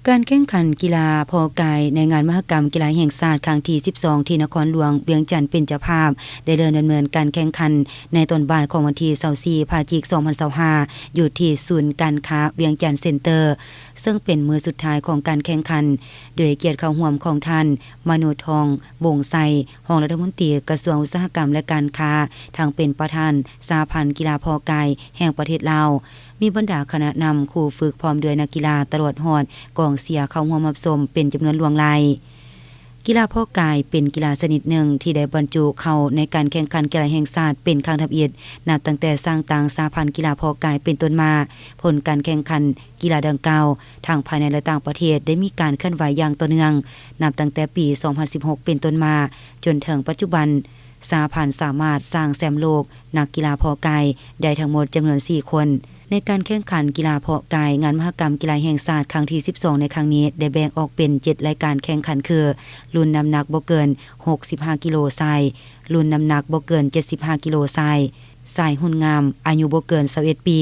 ການແຂ່ງຂັນກິລາເພາະກາຍໃນງານມະຫະກຳກິລາແຫ່ງຊາດຄັ້ງທີສິບສອງ ທີ່ນະຄອນຫຼວງວຽງຈັນເປັນເຈົ້າພາບ ໄດ້ເລີ່ມດຳເນີນການແຂ່ງຂັນໃນຕອນບ່າຍຂອງວັນທີຊາວສີ່ ພະຈິກ ສອງພັນຊາວຫ້າ ຢູ່ທີ່ສູນການຄ້າວຽງຈັນເຊັນເຕີ ເຊິ່ງເປັນມື້ສຸດທ້າຍຂອງການແຂ່ງຂັນ ໂດຍກຽດເຂົ້າຮ່ວມຂອງທ່ານ ມະນຸດທອງ ວົງໄຊ ຮອງລັດຖະມົນຕີກະຊວງອຸດສາຫະກຳ ແລະ ການຄ້າ, ທັງເປັນປະທານສະຫະພັນກິລາເພາະກາຍແຫ່ງປະເທດລາວ, ມີບັນດາຄະນະນຳ, ຄູຝຶກ ພ້ອມດ້ວຍນັກກິລາ ຕະຫຼອດຮອດກອງເຊຍເຂົ້າຮ່ວມຮັບຊົມເປັນຈຳນວນຫຼວງຫຼາຍ. ກິລາເພາະກາຍເປັນກິລາຊະນິດໜຶ່ງທີ່ໄດ້ບັນຈຸເຂົ້າໃນການແຂ່ງຂັນກິລາແຫ່ງຊາດເປັນຄັ້ງທຳອິດ ນັບຕັ້ງແຕ່ສ້າງຕັ້ງສະຫະພັນກິລາເພາະກາຍເປັນຕົ້ນມາ. ຜົນການແຂ່ງຂັນ ກິລາດັ່ງກ່າວ ທັງພາຍໃນ ແລະ ຕ່າງປະເທດ ໄດ້ມີການເຄື່ອນໄຫວຢ່າງຕໍ່ເນື່ອງ ນັບຕັ້ງແຕ່ປີສອງພັນສິບຫົກເປັນຕົ້ນມາ ຈົນເຖິງປັດຈຸບັນ, ສະຫະພັນສາມາດສ້າງແຊ້ມໂລກນັກກິລາເພາະກາຍໄດ້ທັງໝົດຈຳນວນສີ່ຄົນ. ໃນການແຂ່ງຂັນກິລາເພາະກາຍ ງານມະຫະກຳກິລາແຫ່ງຊາດຄັ້ງທີສິບສອງ ໃນຄັ້ງນີ້ ໄດ້ແບ່ງອອກເປັນເຈັດລາຍການແຂ່ງຂັນຄື ລຸ້ນນ້ຳໜັກບໍ່ເກີນຫົກສິບຫ້າກິໂລຊາຍ, ລຸ້ນນ້ຳໜັກບໍ່ເກີນເຈັດສິບຫ້າກິໂລຊາຍ, ຊາຍຫຸ່ນງາມ ອາຍຸບໍ່ເກີນຊາວເອັດປີ,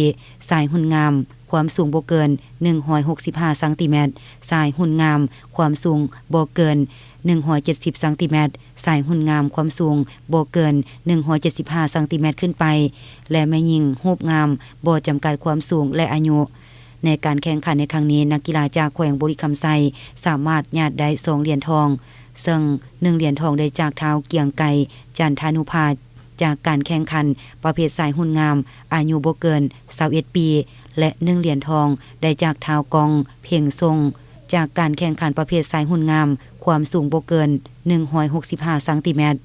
ຊາຍຫຸ່ນງາມ ຄວາມສູງບໍ່ເກີນໜຶ່ງຮ້ອຍຫົກສິບຫ້າຊັງຕີແມັດ, ຊາຍຫຸ່ນງາມ ຄວາມສູງບໍ່ເກີນໜຶ່ງຮ້ອຍເຈັດສິບຊັງຕີແມັດ, ຊາຍຫຸ່ນງາມ ຄວາມສູງບໍ່ເກີນໜຶ່ງຮ້ອຍເຈັດສິບຫ້າຊັງຕີແມັດຂຶ້ນໄປ ແລະ ແມ່ຍິງຮູບງາມ ບໍ່ຈຳກັດຄວາມສູງ ແລະ ອາຍຸ. ໃນການແຂ່ງຂັນໃນຄັ້ງນີ້, ນັກກິລາຈາກແຂວງບໍລິຄຳໄຊ ສາມາດຍາດໄດ້ສອງຫຼຽນທອງ, ເຊິ່ງໜຶ່ງຫຼຽນທອງໄດ້ຈາກທ້າວ ກຽງໄກ ຈັນທານຸພາດ ຈາກການແຂ່ງຂັນປະເພດຊາຍຫຸ່ນງາມ ອາຍຸບໍ່ເກີນຊາວເອັດປີ ແລະ ໜຶ່ງຫຼຽນທອງໄດ້ຈາກທ້າວ ກອງ ເພັງຊົງ ຈາກການແຂ່ງຂັນປະເພດຊາຍຫຸ່ນງາມ ຄວາມສູງບໍ່ເກີນໜຶ່ງຮ້ອຍຫົກສິບຫ້າຊັງຕີແມັດ.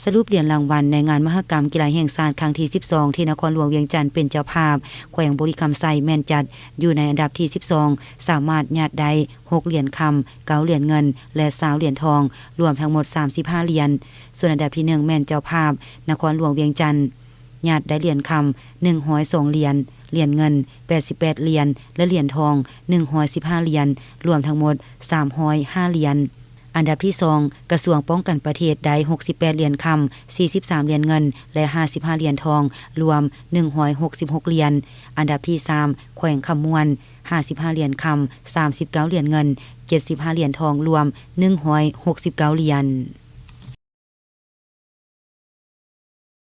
ສະຫຼຸບຫຼຽນລາງວັນໃນງານມະຫະກຳກິລາແຫ່ງຊາດຄັ້ງທີສິບສອງ ທີ່ນະຄອນຫຼວງວຽງຈັນເປັນເຈົ້າພາບ, ແຂວງບໍລິຄຳໄຊແມ່ນຈັດຢູ່ໃນອັນດັບທີສິບສອງ ສາມາດຍາດໄດ້ຫົກຫຼຽນຄຳ, ເກົ້າຫຼຽນເງິນ ແລະ ຊາວຫຼຽນທອງ, ລວມທັງໝົດສາມສິບຫ້າຫຼຽນ. ສ່ວນອັນດັບທີໜຶ່ງແມ່ນເຈົ້າພາບນະຄອນຫຼວງວຽງຈັນ ຍາດໄດ້ຫຼຽນຄຳໜຶ່ງຮ້ອຍສອງຫຼຽນ, ຫຼຽນເງິນແປດສິບແປດຫຼຽນ ແລະ ຫຼຽນທອງໜຶ່ງຮ້ອຍສິບຫ້າຫຼຽນ, ລວມທັງໝົດສາມຮ້ອຍຫ້າຫຼຽນ. ອັນດັບທີສອງ ກະຊວງປ້ອງກັນປະເທດໄດ້ຫົກສິບແປດຫຼຽນຄຳ, ສີ່ສິບສາມຫຼຽນເງິນ ແລະ ຫ້າສິບຫ້າຫຼຽນທອງ, ລວມໜຶ່ງຮ້ອຍຫົກສິບຫົກຫຼຽນ. ອັນດັບທີສາມ ແຂວງຄຳມ່ວນ ຫ້າສິບຫ້າຫຼຽນຄຳ, ສາມສິບເກົ້າຫຼຽນເງິນ, ເຈັດສິບຫ້າຫຼຽນທອງ, ລວມໜຶ່ງຮ້ອຍຫົກສິບເກົ້າຫຼຽນ.